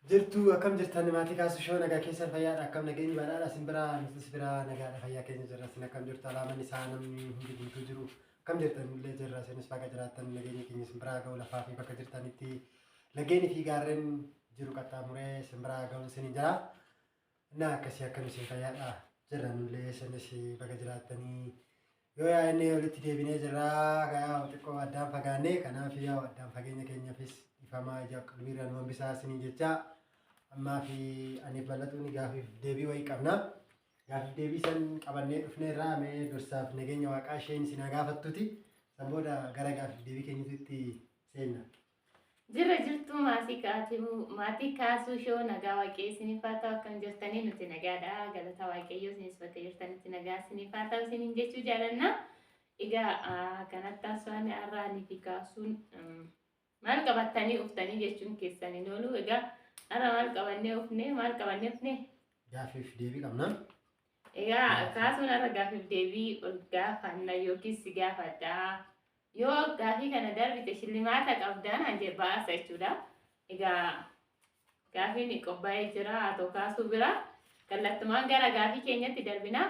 Jirtuu akkam jirtan maatii Kaasuu Show nagaa keessan fayyaadha akkam nageenyi badhaadha isin biraa nutis biraa nagaadha fayyaa keenya jirra isin akkam jirtu alaaman isaa namni hundi guutuu jiru akkam jirtan illee jirra isinis baga jiraattan nageenya keenya isin biraa ga'u lafaa fi bakka jirtanitti lageenii fi gaarreen jiru qaxxaamuree isin biraa ga'uun isin jira. Innaa akkasii akkam isin fayyaadha jirra nullee isinis baga jiraattanii yoo yaa'inne walitti deebinee jirra yaa xiqqoo addaan fagaanne kanaaf yaa addaan fageenya keenyaafis dhifamaa ija qalbiirraa nu hambisaa isiniin jecha ammaa fi aniif bal'atuun gaafiif deebii wayii qabna. Gaafiif deebii san qabannee dhufneerraa mee dursaaf nageenya waaqaa isheen isin haa gaafattuti. San booda gara gaafiif deebii keenyatti seenna. Jirra jirtuu maasii kaatuu maatii kaasuu shoo nagaa waaqayyo isiniif haa ta'u akkam jirtanii nuti nagaadha galata waaqayyo isinis bakka jirtanitti nagaa isiniif haa ta'u isiniin jechuu jaalanna. Egaa kanatti haasawaan har'aanii fi kaasuun maal qabattanii uftanii jechuun keessan hin oolu. Egaa har'a maal qabannee ufne maal qabannee ufne? Gaaffiif deebii qabna. Egaa kaasuun har'a gaaffiif deebii ol gaafanna yookiis si gaafadha. Yoo gaafii kana darbite shillimaata qabdaa naan jedhe baasa jechuudha. Egaa gaafiin qophaa'ee jira haa ta'u kaasuu bira kallattumaan gara gaafii keenyatti darbina.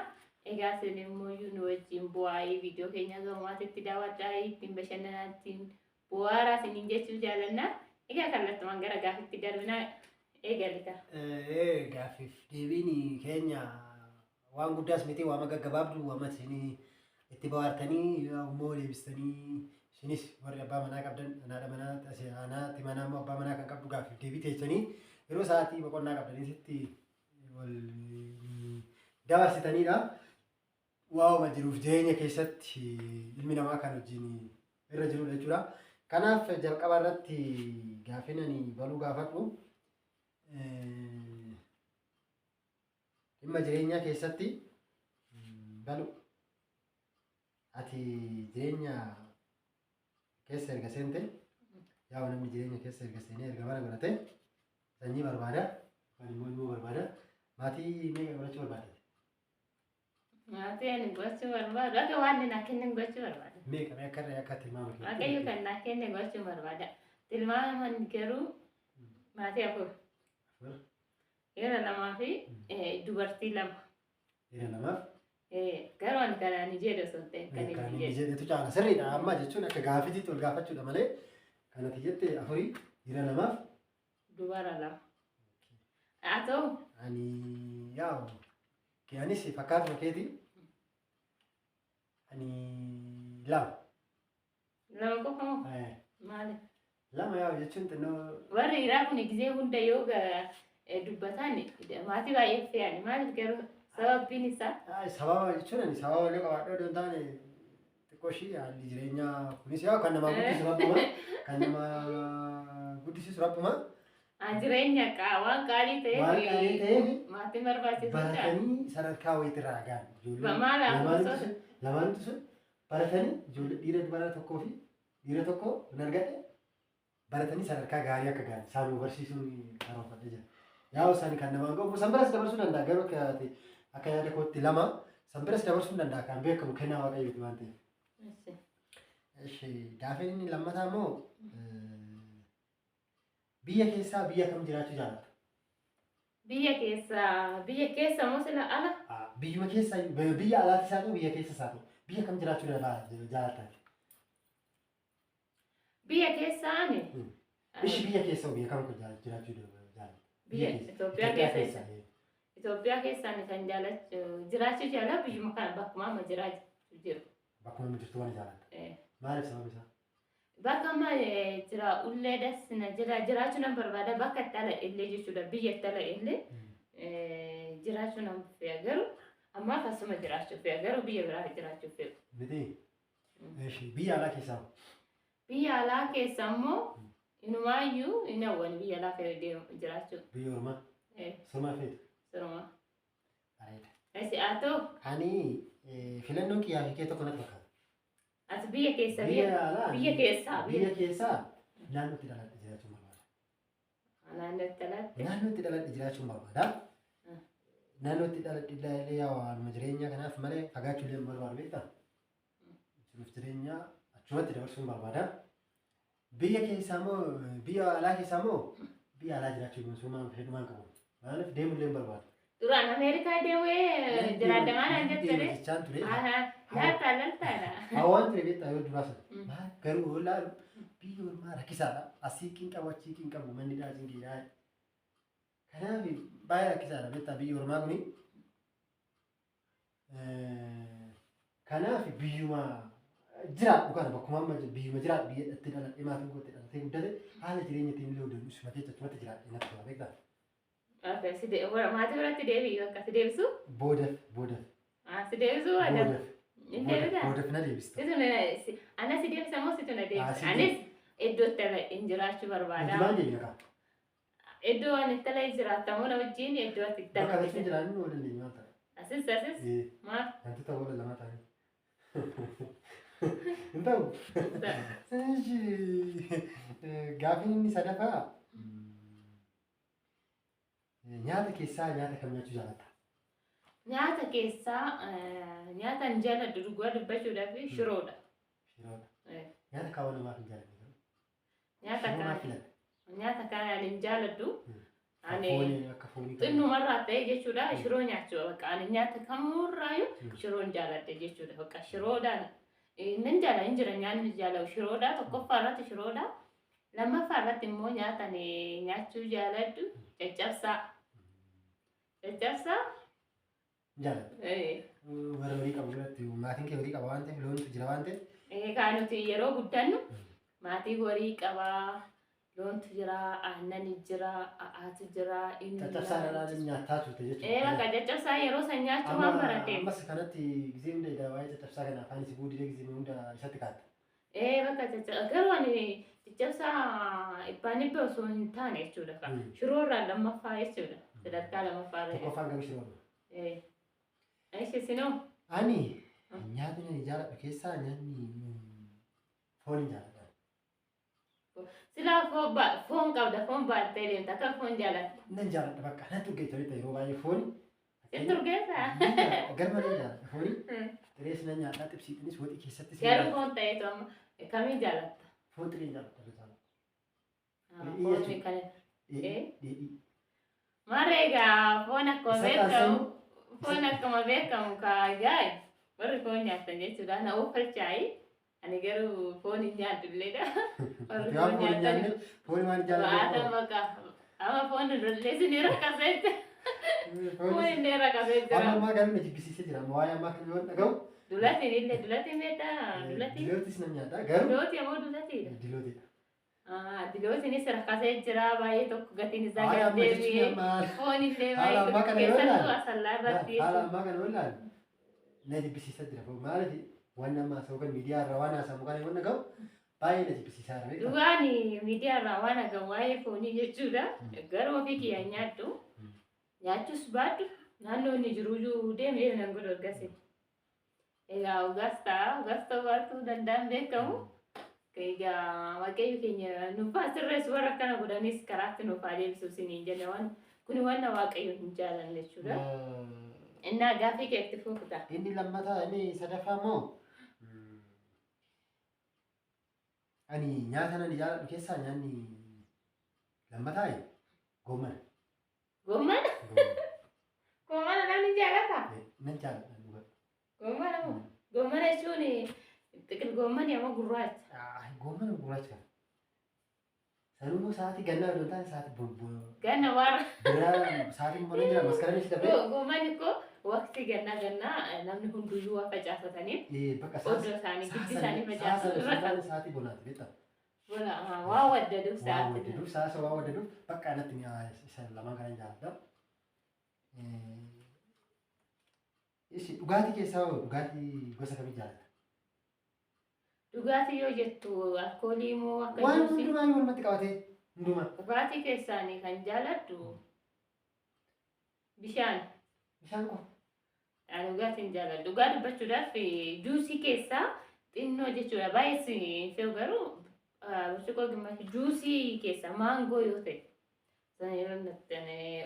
Egaa isin immoo nu wajjin bu'aa'ii viidiyoo keenya gahumaatitti daawwadhaa ittiin bashannanaa ittiin bu'aaraa isiniin jechuu jaalanna. Egaa kallattumaan gara gaafitti darbina eegalita. Gaaffiif deebiin keenya waan guddaas miti waama gaggabaabdu waama isin itti bohaartanii immoo deebistanii isinis warri abbaa manaa qabdan haadha manaa anaatti manaa immoo abbaa manaa kan qabdu gaaffiif deebii teessanii yeroo sa'aatii boqonnaa qabdanitti wal dabarsitanidha. Waa'uma jiruuf jireenya keessatti ilmi namaa kan wajjin irra jirudha jechuudha. Kanaaf jalqaba irratti gaaffiin ani baluu gaafadhu dhimma jireenyaa keessatti balu ati jireenya keessa erga seente yaa namni jireenya keessa erga seenee erga mana godhate sanyii barbaada yookaan immoo ilmoo barbaada maatii meeqa godhachuu barbaada? Maatii ani gochuu barbaadu akka waan naa kenne gochuu barbaada. Meeqa mee akka irra akka tilmaama keetti? Waaqayyo kan naa kenne gochuu barbaada. Tilmaaman garuu maatii afur. Afur. Dhiira lamaa fi dubartii lama. Dhiira lamaaf. Garuu ani kan ani jedhu osoo hin ta'in kan Kan inni inni jedhu. jedhetu caala sirriidha amma jechuun akka gaafitiitti ol gaafachuudha malee kan ati jette afurii dhiira lamaaf. Dubara lama. Haa ta'u. Ani yaa'u anis fakkaatuma keeti ani lama. Lama qofa moo? Maali? Lama yaa'u jechuun xinnoo. Warri dhiiraa kun gizee hunda yoo dubbatan maatii baay'ee fe'ani. Maaliif garuu sababbiin isaa? Sababa jechuun ani sababa illee qabaadhee odoo hin taane xiqqoo ishii haalli jireenyaa kunis yaa'u kan namaa guddisu rabbuma. Kan namaa guddisisu rabbuma. Jireenya waan qaalii ta'eef Waan qaalii ta'eef maatiin barbaachisu baratanii sadarkaa wayiitirraa gahan. Ijoolleen Maal lamaantu sun lamaantu sun baratanii ijoollee dhiira dubara tokkoo fi dhiira tokko hin argadhe baratanii sadarkaa gaarii akka gahan isaanuma barsiisuun karoorfadhee jira. Yaa'u isaan kan namaan ga'u san biras dabarsuu danda'a garuu akka akka yaada kootti lama san biras dabarsuu danda'a kan beekamu kennaa waaqayyooti waan ta'eef. Eshi gaafiin inni lammataa immoo biyya keessaa biyya kam jiraachuu jaalatta? Biyya keessa biyya keessa moo sila ala? Biyyuma keessa biyya alaatti isaa ta'u biyya keessa isaa ta'u biyya kam jiraachuu jaalatta? Biyya keessa ani. Ishi biyya keessa biyya kam jiraachuu jaalatta? Biyya Itoophiyaa keessa. Itoophiyaa keessa ani kan jaalachuu jiraachuu jaalladhu biyyuma kana bakkuma amma jiraachuu jiru. Bakkuma amma jirtu waan jaalatta. Maaliif sababni isaa? Bakka amma jira ullee das na jira jiraachuu nan barbaada bakka itti ala illee jechuudha biyya itti ala illee jiraachuu nan fedha garuu ammaaf asuma jiraachuu fedha garuu biyya biraa jiraachuu fedha. Miti. Biyya alaa keessaa? Biyya alaa keessa immoo inumaayyuu hin hawwan biyya alaa fedha jiraachuu. Biyya ormaa? Somaa feetu? Somaa. Bareeda. Esi haa ta'u. Ani filannoon kiyyaa fi kee tokko natti fakkaata. Ati biyya keessa Biyya alaa biyya keessaa biyya keessaa naannootti dhaladhe jiraachuun barbaada. Naannootti dhaladhe. Naannootti dhaladhe jiraachuun barbaada. Naannootti dhaladhe illee yaa waanuma jireenyaa kanaaf malee fagaachuu illee hin barbaadu beektaa? Jiruuf jireenya achumatti dabarsuun barbaada. Biyya keessaa moo biyya alaa keessaa moo Biyya alaa jiraachuu himuun fedhumaan qabu. Maaliif deemullee hin barbaadu. Duraan Ameerikaa deemee jiraaddamaa naan jettee. Jechaan ture. Laaltaa laaltaadha. Hawaan ture beektaa yoo duraa sana. Maal garuu yoo laalu biyyi ormaa rakkisaadha. Asii qiin qabu achii qiin qabu manni dhaa cinqiidha. Kanaaf baay'ee rakkisaadha beektaa biyyi ormaa kuni. Kanaaf biyyuma jiraadhu kana bakkuma amma biyyuma jiraadhu biyya itti dhaladhee maatiin koo itti dhalatee guddate haala jireenya ittiin illee hojjennu isuma keessa achumatti jiraadhe natti tola beektaa. Maatii biratti deebi'i bakka si deebisu? Boodaf boodaf. Si deebisuu waada? Boodaf. Hin deebisaa? Boodaf na deebista. Ana si deebisa moo situ na deebisa? Anis iddoo itti hin jiraachuu barbaada. Maal deebina kaa? Iddoo ani itti ala jiraattamu na wajjin iddoo ati itti Bakka lachuu jiraannu yoo dandeenyu maal ta'a? Asis asis maal? Wantoota wal lama ta'anii. Hin ta'u. Gaaffiin inni sadaffaa nyaata keessaa nyaata kam nyaachuu jaalatta? Nyaata keessaa nyaata hin jaaladhu dhugaa dubbachuudhaaf shiroodha. Shiroodha. Nyaata kaawwan namaaf hin jaalanne. Nyaata kana hin jaaladhu. Ani xinnumarraa ta'e jechuudha shiroo nyaachuu bakka ani nyaata kamurraayyuu shiroon jaaladha jechuudha bakka shiroodhaan nan jaala hin jira nyaanni jaaladu shiroodha tokkoffaa irratti shiroodha lammaffaa irratti immoo nyaata ani nyaachuu jaaladhu caccabsaa caccabsaa. Jaaladha. Warra horii qabu biratti maatiin kee horii qaba waan ta'eef loontu jira waan ta'eef. Egaa nuti yeroo guddannu maatii horii qabaa. Loontu jira, aannan jira, a'aatu jira, inni Caccabsaa dhalaa nyaataa turte jechuudha. Bakka caccabsaa yeroo san nyaachuu waan barateef. Ammas kanatti gisee hunda waa'ee caccabsaa kana afaan isii buudhee gisee hunda isatti kaatta. Bakka caccabsaa garuu ani caccabsaa dhibbaan dhibba osoo hin taane jechuudha. Shiroo irraa lammaffaa jechuudha. Sadarkaa lammaffaa irra. Tokkoffaan garuu shiroo. Ishi sinoo? Ani nyaatni ani jaaladhu keessaa nyaatni foon hin jaaladha. Silaa foon qabda foon baattee deemta akka foon jaalatta. Nan jaaladha bakka nan turgeessa beektaa yeroo baay'ee fooni. Si turgeessaa? Garmalee jaaladha fooni. Xirees nan nyaadha xibsiidhanis waxii keessattis. Garuu foon ta'eetu amma kamiin jaalatta? Foon xireen jaaladha. Foon kana. Dheedhii. Maarree egaa foon akkuma beekamu kaagaa warri foon nyaatan jechuudha na uffalchaayi. Ani garuu foon hin nyaadhulleedha. Warri foon nyaatan foon waan jaalladhu. Bakka amma foon illee isin rakkasee jira. Foon illee rakkasee jira. Amma ammaa garuu na jibbisiisee jira. Amma waa'ee ammaa kana yoo dhaga'u. Dulatiin illee dulatiin beektaa dulatiin. Dilootis nan nyaata garuu. Dilooti ammoo dulatiidha. Dilootidha. Dilootiinis rakkasee jira baay'ee tokko gatiin isaa gad deebi'ee foon illee baay'ee tokko keessattuu asallaa irratti. Haala ammaa kana yoo ilaalu na jibbisiisaa jira. Maaliif waan amma haasa'u kan miidiyaa irraa waan haasamu kana yoo dhaga'u baay'ee na jibbisiisaa jira. Dhugaan miidiyaa irraa waan dhaga'u waa'ee foonii jechuudha. Garuu ofii kiyya nyaadhu. Nyaachuus baadhu naannoo inni jiru deemee nan godhu ergasii. Egaa dhugaas ta'a dhugaas ta'uu baachuu danda'an beekamu. Egaa waaqayyo keenya nuuf sirreessu warra akkana godhanis karaatti nuuf haa deebisu isiniin jenna waan kuni waan waaqayyo hin jaalanne jechuudha. Innaa gaaffii kee itti fufuta. Inni lammataa inni sadaffaa immoo ani nyaata nan jaaladhu keessaa nyaanni lammataa gommana. Gommana? Gommana namni jaalata? Nan jaaladha dhugaa. Gommana moo? Gommana jechuun xiqil gommani ammoo gurraacha. Gommana gurraacha kana. Sanuu immoo sa'aatii gannaa odoo hin taane sa'aatii Ganna warra. Biraa sa'aatiin immoo jira maskaramii si dafee. Gommanni koo waqtii gannaa gannaa namni hunduyyuu waa facaasataniif oddoo isaanii giddi isaanii facaasu irra kan. Sa'aatii bonaati beektaa? Bona waa waddaduuf sa'aatii. Waa waddaduuf sa'aasa waa waddaduuf bakka anatti mi'aa isa lamaan kana jaalladha. Ishi dhugaatii keessaa hoo dhugaatii gosa kamii jaalatta? Dhugaatii yoo jettu alkoolii moo akka Waan hundumaa yoo walumatti qabatee hundumaa. Dhugaatii keessaanii kan jaaladhu bishaan. Bishaan qofa. Ani dhugaatii hin jaaladhu. Dhugaa dubbachuudhaaf juusii keessaa xinnoo jechuudha. Baay'ee hin fe'u garuu burcuqqoo gimaashi juusii keessaa maangoo yoo ta'e sana yeroo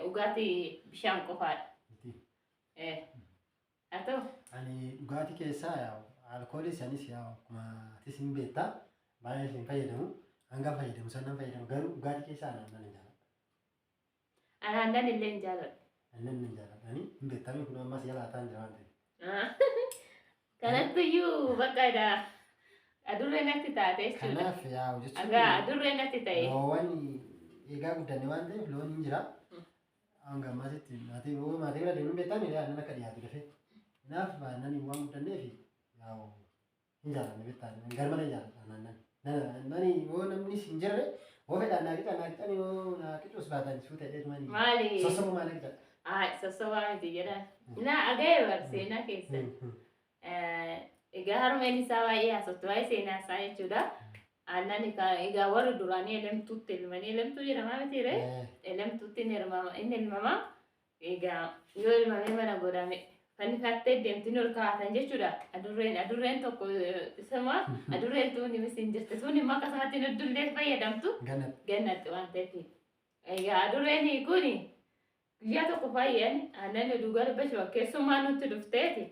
dhugaatii bishaan qofaadha. Haa ta'u. Ani dhugaatii keessaa alkoolii sanis akkuma atis hin beektaa baay'ee hin fayyadamu. Hanga fayyadamu sannan fayyadamu garuu dhugaatii keessaa aannan nan jaalladha. Ani aannan illee hin jaaladhu. Aannan nan jaaladha. Ani hin beektamee kun ammas yaalaa ta'an jira waan ta'eef. Kanattiyyuu bakka adurree natti taate jechuudha. Kanaaf yaa jechuun Agaa adurree natti ta'e. Loowwan eegaa guddanne waan ta'eef loon hin jira. Hanga ammaasitti maatii yoo maatii bira deemuun beektan aannan akka dhiyaatu dafee. Kanaaf aannan waan guddanneef yaa hin jaalanne beektan garmalee jaaladha aannan. Nani yoo namni hin jirre yoo fedhaan naa qica naa qican yoo naa qicuus baatan suuta jedhee mani. Maali? Sossobuu maal qica? Haa sossobaa miti jedhan. Na aga'ee bar seenaa keessatti. Egaa harmeen isaa baay'ee haasoftu baay'ee seenaa isaa jechuudha. Aannan egaa warri duraanii elemtuutti elmanii elemtuu jedhamaa miti ree? Elemtuutti inni elmama. Egaa yoo elmamee mana godhame fannifattee deemti ol kaa'atan jechuudha. Adurreen tokko isuma adurreen tuun himis hin jirti. Tuun immoo akkasumatti nuddullee fayyadamtu gannatti waan ta'eef. Egaa adurreen kun guyyaa tokko fayyaan aannan dhugaa dubbachuu keessumaa nutti dhufteeti.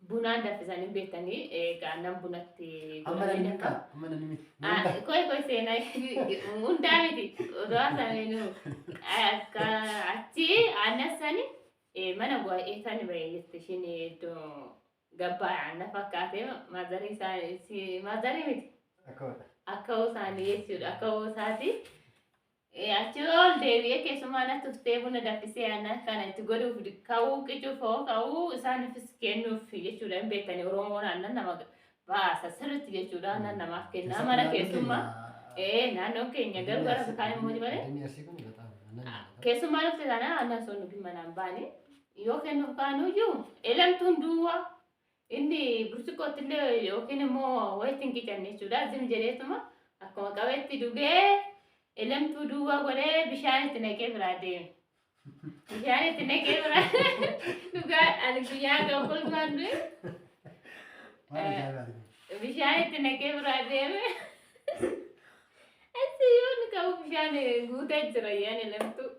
Bunaan danfisanii beektanii egaa aannan bunatti Amma namni kaa amma namni miti. Koi koi seenaa hundaa miti odoo haasa'anii akka achi aannan sani mana baay'ee bahee jirti ishiin iddoo gabbaa aannan fakkaatee maazarii isaa maazarii miti akka isaanii jechuudha akka isaati. Achi ol deebi'ee keessumaa natti tuftee buna danfisee aannan kana itti godhuuf ka'uu qicuuf hoo ka'uu isaaniifis kennuuf jechuudha hin beektanii Oromoon aannan nama baasa sirriitti jechuudha aannan namaaf kennaa mana keessummaa. Naannoon keenya garuu gara kaan immoo malee. Keessumaa dhufte sana aannan sun nuti manaan baane yoo kennuuf kaanuyyuu elemtuun duwwaa inni burcuqqootti illee yookiin immoo wayitti hin qicanne jechuudha zim jedheetuma akkuma qabetti dhugee elemtuu duwwaa godhee bishaan itti naqee biraa deeme. Bishaan itti naqee biraa dhugaa ani guyyaa gahu kolfaan du'e. Bishaan itti naqee biraa deeme. Achi yoo inni qabu bishaan guutee jira yaan elemtuu.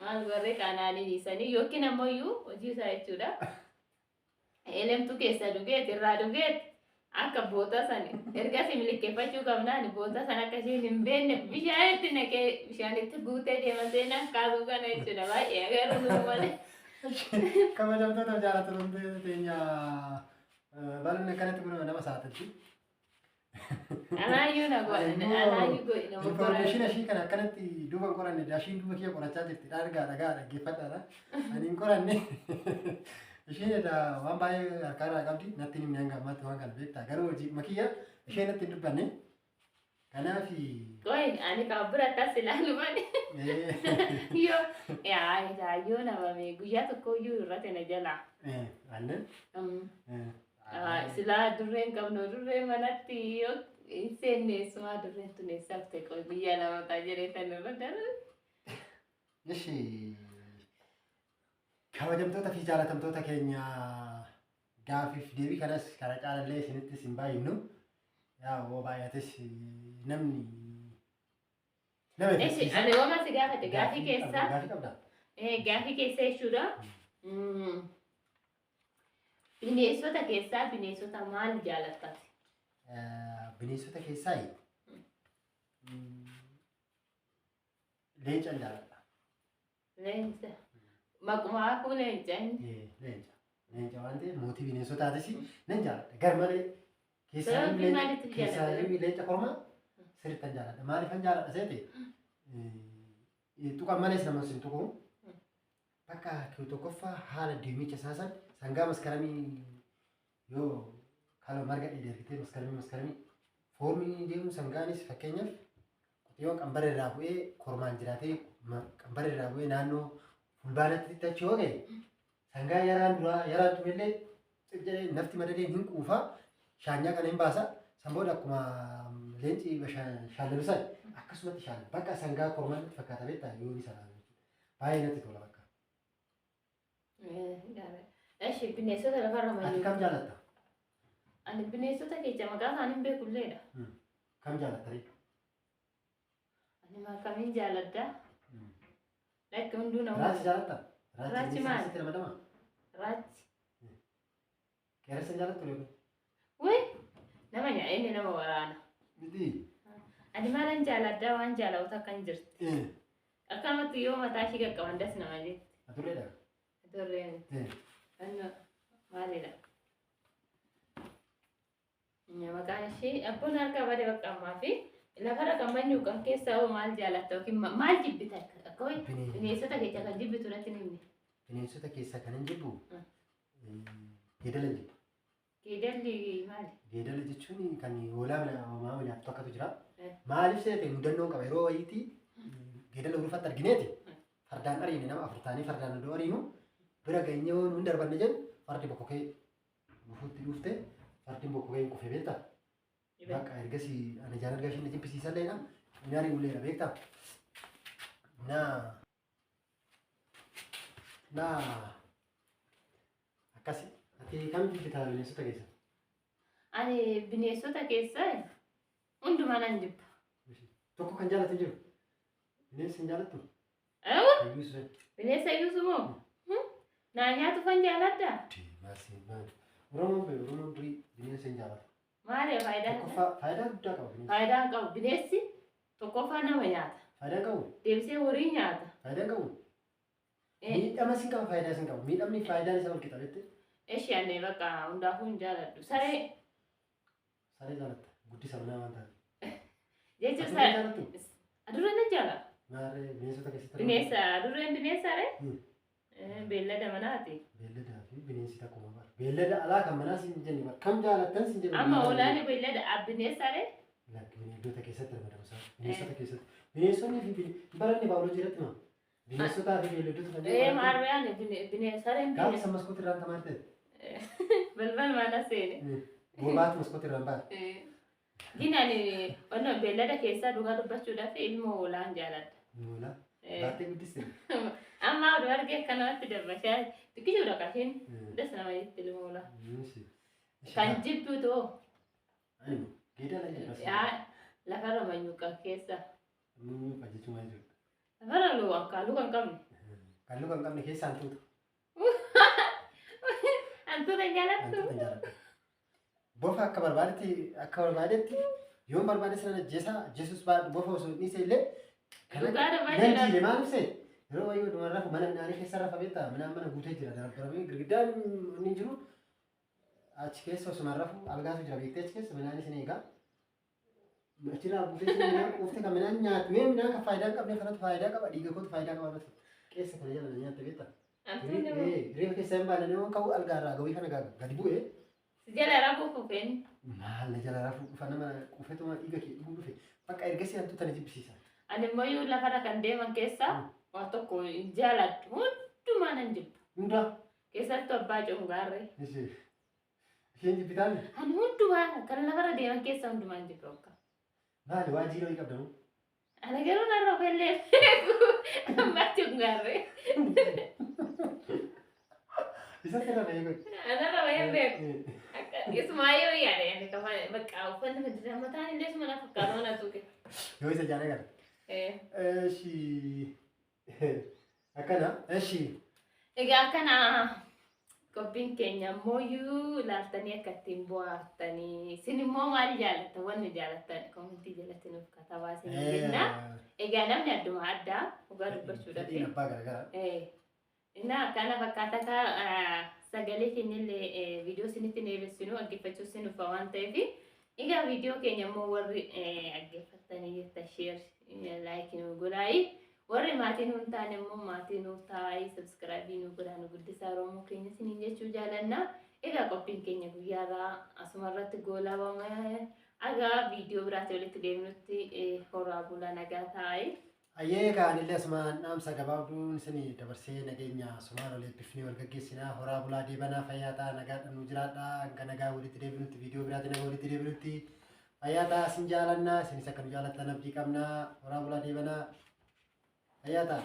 Maal gorree kaanaanii dhiisanii yookiin ammoo iyyuu hojii isaa jechuudha. Elemtuu keessa dhugeet irraa dhugeet akka boota san ergasii milikeeffachuu qabnaan boota san akka isheen hin beekne bishaan itti naqee bishaan itti guutee deema seenaan kaasuu kana jechuudha baay'ee agaruu nu malee. Kabajamtoota jaallatamtoota teenya bal'inni akkanatti kun nama sa'aatitti. Anaayyuu na godhe anaayyuu godhe nama Information ishii kana akkanatti duuba hin qoranne ishiin duuba kiyya qorachaa jirti dhargaa dhagaa dhaggeeffadhaadha. Ani hin qoranne isheen edaa waan baay'ee harkaarraa qabdi natti hin himne hanga ammaatti waan kana beektaa garuu hojii makiyya isheen natti hin dubbanne. Kanaaf Qoy ani kan bira tas ilaalu malee. Yoo yaa yoo nama guyyaa tokko iyyuu irratti na jala. Aannan. Silaa durreen qabnu durree manatti yoo hin seenne sumaa durreen tun eessaaf ta'e qoy guyyaa lama ta'a jedhee tan irra darbe. Ishi kabajamtoota fi jaalatamtoota keenya gaafiif deebii kanas karaa caalallee isinittis hin baay'innu. Yaa hoo baay'ates namni nama Ishi ani waan si gaafate gaafii keessaa Gaafii qabdaa? Gaafii keessa jechuudha. Bineensota keessaa bineensota maal jaalattas? Bineensota keessaa leenca jaaladha. Leenca. Maquma kun leenca. Leenca. Leenca waan ta'eef mootii bineensotaatis nan jaaladha. Gar malee Sababii maaliitiif jaallatta? keessaayyuu leenca kormaa sirriittan jaaladha. Maaliifan jaaladha seete tuqan malees nama sin tuqu. Bakka tokkoffaa haala deemicha isaa san sangaa maskaramii yoo kaloo marga dheedee argitee maskaramii foormi deemu sangaanis fakkeenyaaf qotiyyoon qambara irraa bu'ee kormaan jiraatee qambara irraa bu'ee naannoo fulbaanatti achi yoo ga'e sangaa yaraan duraa yaraan tumillee jedhee nafti madadeen hin quufa shaanyaa kana hin baasa san booda akkuma leenci shaallalu san akkasumatti shaalla bakka sangaa kormaan natti fakkaata beektaa yoo ni salaame baay'ee natti tola bakka. Eshi bineensota lafarra Ati mayyuu. kam jaalatta? Ani bineensota keessa maqaa isaanii hin beekulleedha. Kam jaalatta ree? Ani kamiin jaaladha? Lakki hunduu nama. Raachi jaalatta? Raachi maali? Sitti ramadamaa? Raachi. Qeerransa jaalattu ree? Wee nama inni nama waraana. Miti. Ani maalan jaaladha waan jaalatu akka hin jirti. Akkamatti yoo mataa ishii qaqqaban das nama jetti. Adurreedha. Adurree miti. Maalidha? Maqaan ishee abboon harka bade bakka ammaa fi lafarra kan manyuuqan keessaa hoo maal jaalatta yookiin maal jibbita akka wayi bineensota keessaa kan jibbitu natti hin himne. Bineensota keessaa kan hin jibbu geedala hin jibbu. Geedalli maali? Geedala jechuun kan hoolaa homaa nyaattu akkatu jira. Maaliif seete mudannoon qaba yeroo wayiitii geedala urufatti argineeti. Fardaan ariine nama afur ta'anii fardaan iddoo ariinu bira geenyee yoo nun darbanne jedhu fardi bokkokee dhufuutti dhufte fardi bokkokee hin kufe beektaa? Bakka ergasii ani jaan argaa isheen jibbisiisalleedha. Inni ari'ulleedha beektaa? Naa akkasi. Ati kam jibbitaa bineensota keessa? Ani bineensota keessaa hundumaa nan jibba. Tokko kan jaalatu jiru. Bineensa hin jaalattu? Bineensa iyyuusu moo? Naa nyaatu fan jaaladha? Oromoon beeku Oromoon durii bineensa hin jaalatu. Maali faayidaan isaa? Tokkoffaa faayidaa guddaa qaba bineensi. Faayidaa qabu. Bineensi tokkoffaa nama nyaata. Faayidaa qabu. Deebisee horii nyaata. Faayidaa qabu. Miidhama sin qaba faayidaa sin qabu. Miidhamni faayidaan isaa wal qixa jette. Eshi ani bakka hundaafuu hin jaaladhu. Saree. Saree jaalatta. Guddisa manaa waan taate. Jechuun Adurree saree. jaalattu? Adurreen ni jaalladha. Maarree bineensota keessatti. Bineensa adurreen bineensa ree? Beellada manaati. Beelladaa fi bineensi takkuma bara. Beellada alaa kan manaa sin jenne bara. Kam jaalattan sin jenne. Amma hoolaan beellada bineensa ree? Lakki bineeldota keessatti ramadamu isaa. Bineensota keessatti. Bineensonni fi baranni baayoloojii irratti hima. Bineensotaa fi beelladota kan Ee maarree bineensa sareen Gaafa bineensa. san maskootii irraan tamaar ta'e. Balbal mana seene. Goobaatu maskootii irraan baate. Gin ani onno beellada keessaa dhugaa dubbachuudhaaf ilmoo hoolaan jaaladha. Hoolaa. Baattee guddiste. Amma oduu argee akkanumatti dabbashaa xiqqishuudha kashin. Das nama jetti ilmoo hoolaa. Kan jibbu too. Ani geedala jibba. Yaa lafarra manyuuqa keessa. Manyuuqa jechuun maal jechuudha? Lafarra luwan kalluu kan qabne. Kalluu kan qabne keessa hantuuta. Hantuuta hin jaalattu? Hantuuta hin jaaladhu. Bofa akka barbaadetti yoon barbaade sana ajjeesaa ajjeesus bofa osoo dhiise illee Dhugaa nan jiile maal ibsee yeroo baay'ee oduma rafu mana midhaanii keessa rafa beektaa midhaan mana guutee jira darbaramee girgiddaan inni jiru achi keessa osuma rafu algaatu jira beektee achi keessa midhaan isin eegaa achirraa guutee isin midhaan quuftee kan midhaan nyaatu mee midhaan kan faayidaa hin qabne kanatu faayidaa qaba dhiiga kootu faayidaa qaba keessa kana jala nyaatte beektaa. Reefa keessa hin baane nama ka'u algaarraa gawii kana gadi bu'ee. Jala rafuu fufeen. Maal jala rafuu dhufa nama quufetuma dhiiga kee dhuguu dhufe bakka ergasii hantuuta na jibbisiisa. Ani immoo iyyuu lafarra kan deeman keessaa waa tokko hin jaaladhu hundumaa nan jibba. Hundaa? Keessattuu abbaa cungaarree. Isheen jibbitaan? Ani hundumaa kan lafarra deeman keessaa hundumaa hin jibba bakka. Maali waa jiiroo hin qabdamu? Ani garuu narra ofillee beeku abbaa cungaarree. Isa sirra beeku. Anarra bahee beeku. Isumaayyoo yaada yaada kafaan bakka uffanni fidida mataan illee suma na fakkaata mana tuqe. Yoo isa jaala gara. Eshi akkana eshi. Egaa akkana qophiin keenya ammoo ilaaltanii akka ittiin bohaartanii isin immoo maal jaalattan wanni jaalattan koomentii jalatti nuuf katabaa isin jenna. Egaa namni adduma addaa dhugaa dubbachuudhaaf. Fedhiin abbaa garaagaraa. Innaa akkana fakkaata ka sagalee keenyallee viidiyoo isinitti dheeressinu dhaggeeffachuu isin dhufa waan ta'eef egaa viidiyoo keenya immoo warri dhaggeeffattanii jettan sheer laayikii nu godhaayi warri maatii nuun taane immoo maatii nuuf taa'aayi sabskraayibii nu godhaa nu guddisaa Oromoo keenya isiniin jechuu jaalanna. Egaa qophiin keenya guyyaarraa asuma irratti goolabama. Egaa viidiyoo biraatti walitti deemnutti horaa bulaa nagaa taa'aayi. Ayyee kaanillee asumaan dhaamsa gabaabduun isinii dabarsee nageenya asumaan ol eebbifnee wal gaggeessinaa horaa bulaa deebanaa fayyaa ta'a nagaa dhabnuu jiraadhaa hanga nagaa walitti deebinutti viidiyoo biraatti nagaa walitti deebinutti fayyaa ta'a isin jaalannaa isinis akka nu jaalattan abdii qabnaa horaa bulaa deebanaa fayyaa ta'a.